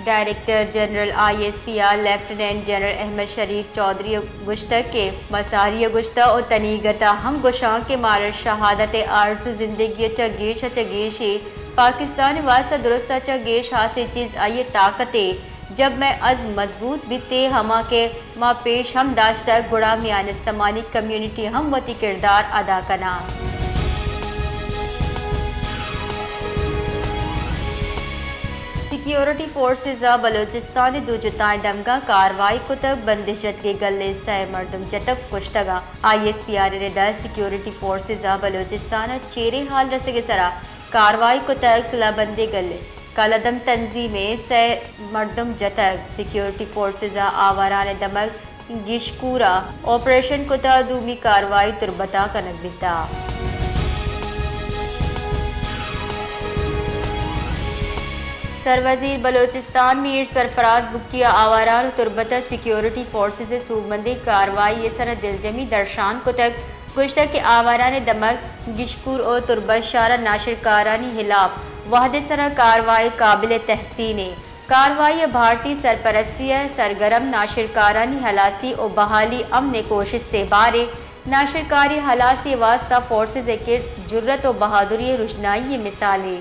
Director general I S P R lieutenant general Ahmad Sharif Chaudhry ءَ گوشتگ کہ ما ساری ءَ گوشتہ ءُ تنیگت ءَ ہم گوشاں کہ مارا شہادت ءِ آرزو زندگی ءَ چہ گیش ءَ چہ گیش اے، پاکستان ءِ واستہ درست ءَ چہ گیش ہاسیں چیز آئی ءِ طاقت اے۔ جب مئے عزم مضبوط بیت اے، ہما کہ ما پیش ہم داشتگ، گڑا میان استمانی کمیونٹی ہم وتی کردار ادا کناں۔ سیکیورٹی فورسز ءَ بلوچستان ءِ دو جتائیں دمگاں کاروائی کتگ، بندش جتگیں گل ءِ سئے مردم جتگ کشتگ ءَ۔ آئی ایس پی آر ءِ ردا سیکیورٹی فورسز ءَ بلوچستان ءَ چیریں حال رسگ ءِ سرا کاروائی کتگ، سلاہ بندیں گل ءِ کالعدم تنظیم ءِ سئے مردم جتگ۔ سیکیورٹی فورسز ءَ آواران ءِ دمگ گیشکور ءَ آپریشن کتہ، دومی کاروائی تربت ءَ کنگ بیتہ۔ سروزیر بلوچستان میر سرفراز بگٹی ءَ آواران ءُ تربت ءَ سیکیورٹی فورسز ءِ سوبمندیں کاروائی ءِ سرا دلجمی درشان کتگ۔ گوشتگ کہ آواران ءِ دمگ گیشکور ءُ تربت شہر ءَ ناشرکارانی ہلاپ وہد ءِ سرا کاروائی قابل تحسین ایں۔ کاروائی ءَ بھارتی سرپرستی ءَ سرگرم ناشرکارانی ہلاسی ءُ بحالی امن ءِ کوشست ءِ باریں۔ ناشرکاری ہلاسی ءِ واستہ فورسز ءِ کرد جرات ءُ بہادری ءِ رژنائی ءِ مثالے۔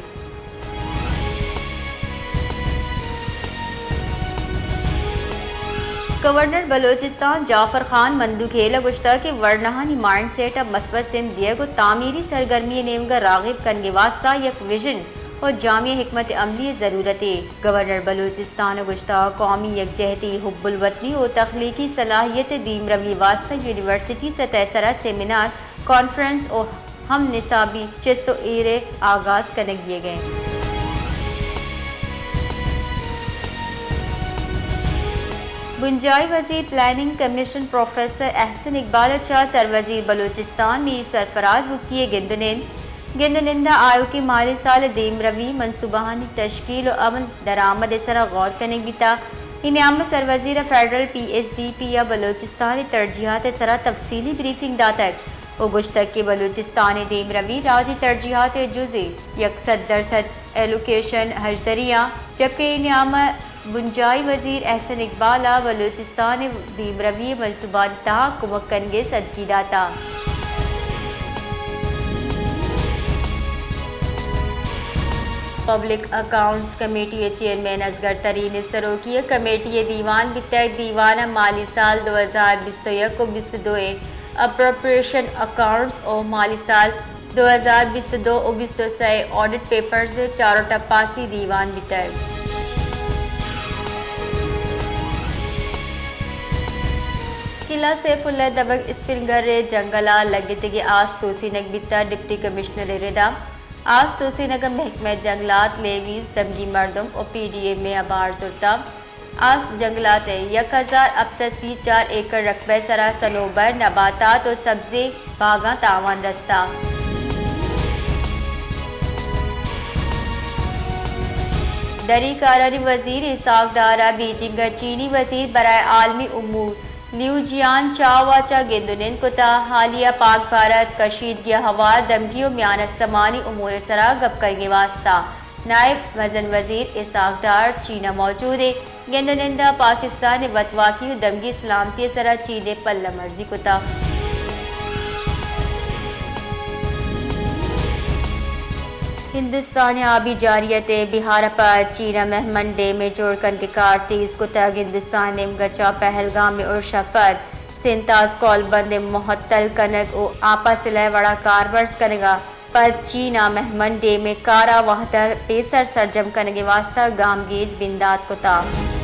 گورنر بلوچستان جعفر خان مندوخیل ءَ گوشتگ کہ ورناہانی مائنڈ سیٹ ءَ مثبت سمت دیگ ءُ تعمیری سرگرمی ءِ نیمگ ءَ راغب کنگ ءِ واستہ یک وژن ءُ جامع حکمت عملی ءِ ضرورت اے۔ گورنر بلوچستان ءَ گوشتگ، قومی یکجہتی، حب الوطنی ءُ تخلیقی صلاحیت ءِ دیمروی ءِ واستہ یونیورسٹی سطح ءِ سرا سیمینار، کانفرنس ءُ ہم نصابی چست ءُ ایر ءِ آغاز کنگ بیگ ءَ اِنت۔ بنجاہی وزیر پلاننگ کمشن پروفیسر احسن اقبال ءَ چہ سروزیر بلوچستان میر سرفراز بگٹی ءِ گند ءُ نند، گند ءُ نند ءَ آیوکیں مالی سال ءِ دیمروی، منصوبہانی تشکیل ءُ عمل درآمد ءِ سرا غور کنگ بیتگ۔ اے نیام ءَ سروزیر ءَ federal P S D P ءَ بلوچستان ءِ ترجیحات ءِ سرا تفصیلی بریفنگ داتگ ءُ گوشتگ کہ بلوچستان ءِ دیمروی راجی ترجیحات ءِ جزے، یک سد درسد ایلوکیشن ہژدری آں، جبکہ اے نیام ءَ بنجاہی وزیر احسن اقبال ءَ بلوچستان ءِ دیمروی ءِ منصوبانی تہا کمک کنگ ءِ سدکی داتگ۔ پبلک اکاؤنٹس کمیٹی ءِ چیئرمین اصغر ترین ءِ سروکی ءَ کمیٹی ءِ دیوان بیتگ۔ دیوان ءَ مالی سال دو ہزار بیست ءُ یک ءُ بیست ءُ دو ءِ اپروپریشن اکاؤنٹس ءُ مالی سال دو ہزار بیست ءُ دو ءُ بیست ءُ سئے ءِ آڈٹ پیپرز ءِ چاروٹ ءَ پاسی دیوان بیتگ۔ قلعہ سیف اللہ ءِ دمگ اسپنگر ءِ جنگل ءَ لگتگیں آس توسینگ بیتگ، ڈپٹی کمشنر ءِ ردا آس توسینگ ءَ محکمہ جنگلات، لیویز، دمگی مردم ءُ پی ڈی ایم ءَ بار زرتگ۔ آس جنگلات ءِ یک ہزار ہپت سد سی چار ایکڑ رقبہ ءِ سرا سنوبر، نباتات ءُ سبزیں باگاں تاوان رستہ۔ دری کارانی وزیر اسحاق ڈار ءَ بیجنگ ءَ چینی وزیر برائے عالمی امور لیو جیان چاو ءَ چہ گند ءُ نند کتہ۔ حالیہ پاک بھارت کشیدگی ءَ ہوار دمگی ءُ میان استمانی امور ءِ سرا گپ کنگ ءِ واستہ نائب مزن وزیر اسحاق ڈار چین ءَ موجود ایں۔ گند ءُ نند ءَ پاکستان ءِ وتواکی ءُ دمگی سلامتی ءِ سرا چین ءِ پلہ مرزی کتہ۔ ہندوستان ءِ آبی جارحیت ءِ بحر ءَ پد چین ءَ مہمند ڈیم ءِ جوڑ کنگ ءِ کار تیز کتگ۔ ہندوستان ءِ نیمگ ءَ چہ پہلگام ءِ ارش ءَ پد سینتاز کولبند ءِ مہتل کنگ ءُ آپ ءَ سلہ ءِ وڑا کارمرز کنگ ءَ پد چین ءَ مہمند ڈیم ءِ کار ءَ وھد ءَ پیسر سرجم کنگ ءِ واستہ گامگیج بندات کتگ۔